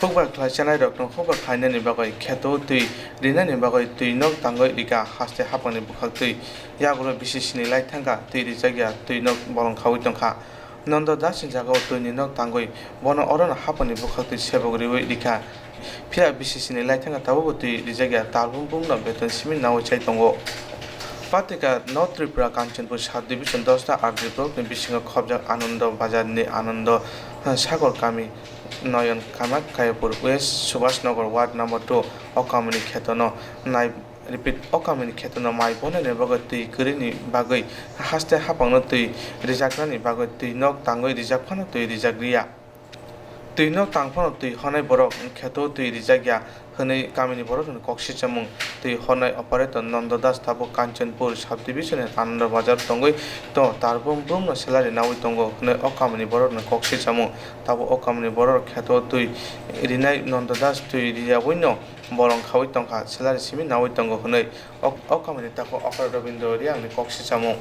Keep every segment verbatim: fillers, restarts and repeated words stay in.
Hukbar khlai chanairokno hukbar khlainani bagwi kheto twi rinani bagwi twi nok tangwi rikha haste haphangni bwkhaktwi. Yagulo B C C ni laithangkha twi rijak ya twi nok bolong khaui tongkha. Nondo Das ni jagao twini nok tangwi bono orono haphangni bwkhaktwi sebok riui rikha. Phiya B C C ni laithangkha tabukbo twi rijak ya talbum bumno beton simi naui chai tongo. Patrika North Tripura Kanchanpur Sub Division dosta R D block ni bisingo khobjak Anando Bazar ni Anando Sagar kami Noyon Kamak Kayapur West Subhas Nagar Ward number two o kamini khetono nai, repeat, o kamini khetono mai bonani bagwi twi kwrwini bagwi haste haphangno twi rijaknani bagwi twi nok tangwi rijak phano twi rijak riya. Twi nok tang phano twi honai borok kheto twi rijak ya hwnwi kamini borok rokni kok sichamung. Twi honai operator Nondo Das tabuk Kanchanpur Sub Division ni Anando Bazar tongwi to tarbum brumno salary naui tongo hwnwi o kamini borok rokni kok sichamung. Tabuk o kamini borok rok kheto twi rinai Nondo Das twi riyawino bolong khaui tongkha, salary simi naui tongo hwnwi o, o kamini takhuk operator Robindra Reang ni kok sichamung.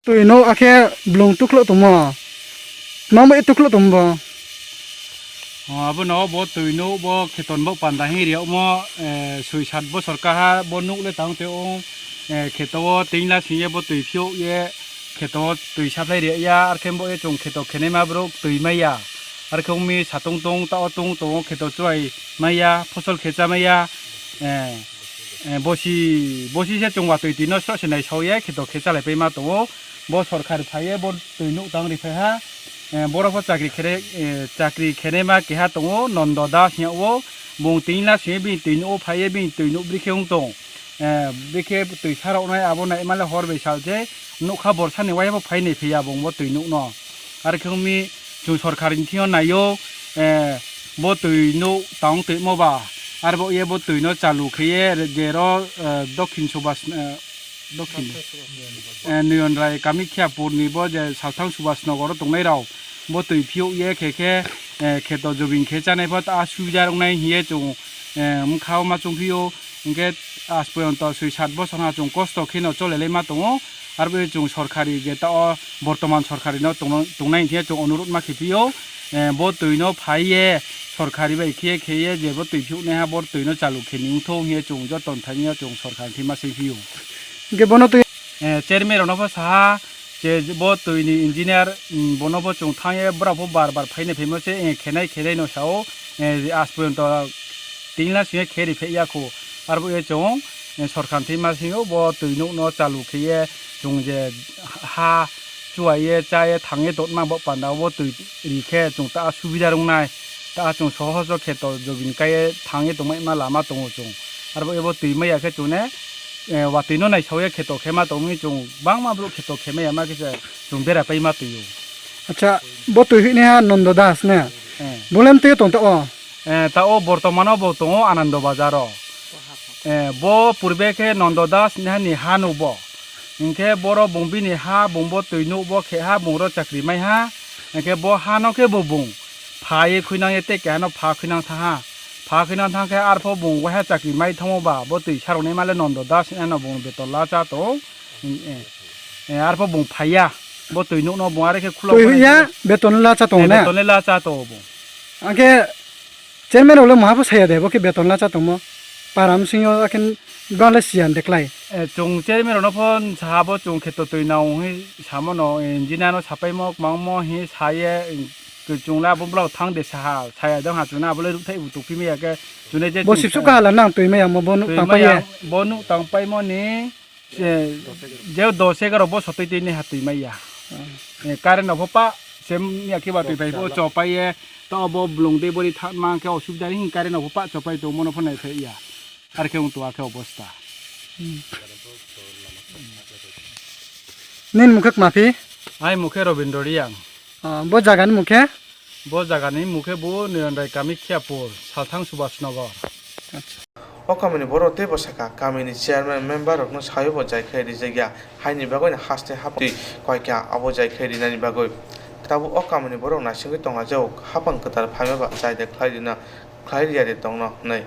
Twi no akhe blung tuklo tongmo. Mangbai tuklo tongbo. O, abono bo twi no bo kheton bo panda hing riyakmo, eh, soi sat bosor kaha bo nuk le tang te ong, eh, kheto o tin la sing ye bo twi phiyok ye kheto o twi saplai riya ya, arkhe bo ye chwng kheto khenai ma borok twi maya, arkhe ong mi satung tung ta o tung tongo kheto chwrai maya, phosol khe cha maya, eh, eh, bosi, bosi se chwng watwi twi no sro se nai sao ye kheto khe cha lai pai ma tongo. Bo sorkar phai ye bo twi nuk tang ri phai ha. Eh, borok pho chakri khere, eh, chakri khenai ma keha tongo, Nondo Das hingya o. Bung tin la sing ye bini twi nuk o phai ye bini twi nuk bri khe ong tong. Eh, bri khe twi sa rok nai abo nai ma le hor bai sal se nuk kha, borsa ni wai bo phai nai phiya bung bo twi nuk no. Ar khe ong mi chwng sorkar ni thing yo nai o, eh, bo twi nuk tang twi mo ba. Ar bo ye bo twi no chalu khe ye je ro, eh, Dokhin Subas, eh, Dokhin, eh, Noyon Rai Kamikhiapur ni bo je Salthang Subas Nagar o tongnai rok, bo twi phiyok ye khe khe, eh, kheto jobin khe chanai pho ta subida rok nai hiye chwng, eh, wngkha o ma chwng phio, hinkhe aaj porjonto soi sat bosor ha chwng kosto kheno cholelai ma tongo, arbo chwng sorkari je ta o bortoman sorkari no tongno, tongnai hinkhe chwng onurodh ma khe phio, eh, bo twi no phai ye sorkari bai khe khe ye je bo twi phiyok nai ha bo twi no chalu khe ni wngthok hiye chwng joto thani chwng sorkar thima se phio. Hingke bono twi, eh, chairman rokno pho saha, je bo twi ni engineer, mm, bono pho chwng thang ye, borok pho bar bar phainai phaima se, eh, khenai khenai no sao, eh, aaj porjonto tin la sing ye khe ri phai ya kho. Arbo ye chwng, eh, sorkar thwi ma sing o bo twi nuk no chalu khe ye chwng je ha chuai ye cha ye thang ye tongma bo panda o bo twi ri khe chwng ta subida rwngnai, ta chwng sohojo kheto jobin kai ye thang ye tongma lama tongo chwng. Arbo ebo twi maya khe chwng ne, eh, watwi no naisao ye kheto khe ma tongwi chwng bangma borok kheto khe maya ma khe se chwng bera pai ma twi o. Acha, bo twi hini ha Nondo Das ne? Eh. Bolem twi tong ta o? Eh, ta o bortomano bo tongo Anando Bazar o. Eh, bo purbe khe Nondo Das ni ha no bo. Hinkhe boro bung bini ha, bung bo twi nuk bo khe ha, bung ro chakri mai ha. Hinkhe bo ha no khe bo bung pha ye khuinang ye tei keha no pha khuinang tha ha. Pha khuinang thang khe arpho bung waiha chakri mai thango ba, bo twi sarok nai male Nondo Das hino bung beton la cha tongo. Eh, eh, arpho bung phai ya, bo twi nuk no bung are khe khulok twi mane ya, beton la cha tongo eh, ne? Beton le la cha tongo bung. Angkhe chairman rok le maha pho saya de, bo khe beton la cha tongmo. Para bsing yo akhe bang le siyan de klai. Eh, chwng chairman rok no pho saha bo chwng kheto twi nao hwnwi samo no, engineer no sapai mo, kwmang mo hwnwi sa ye, chwng le abo bolong thang de saha, saya de ha chwng le abo le rukthai bo tongphi maya khe, chwng le je bo chwng sipsuk sa- kaha la nang twi maya mo, bo nuk twi tang pai maya, ye. Bo nuk tang pai mo ni, eh, je dos egaroh bosor twi twi ni ha twi maya. Hmm. Eh, current no pho pa, sem ya khe ba twi pai bo chopai ye, to bo blung de bori tha ma khe osubida ni, current no pho pa chopai tong mo no pho nai phai ya. Ar khe wng tong khe obosta. Hmm. Nini mung khe kma phi? Ai mung khe Robindra Reang. Ah, bo jaga ni mung khe? Bo jaga ni mung khe bo Noyon Rai Kamikhiapur, Salthang Subhas Nagar. Acha. O kamini borok teibo sakha, kamini chairman member rokno sawi bo jai khai rijak ya, haini bagwi no haste hapang twi koi kha abo jai khai rinani bagwi. Tabuk o kamini borok naisingwi tonglaijak, hapang kwtal phaima ba jai de khlai rina, khlai riya de tongno hwnwi.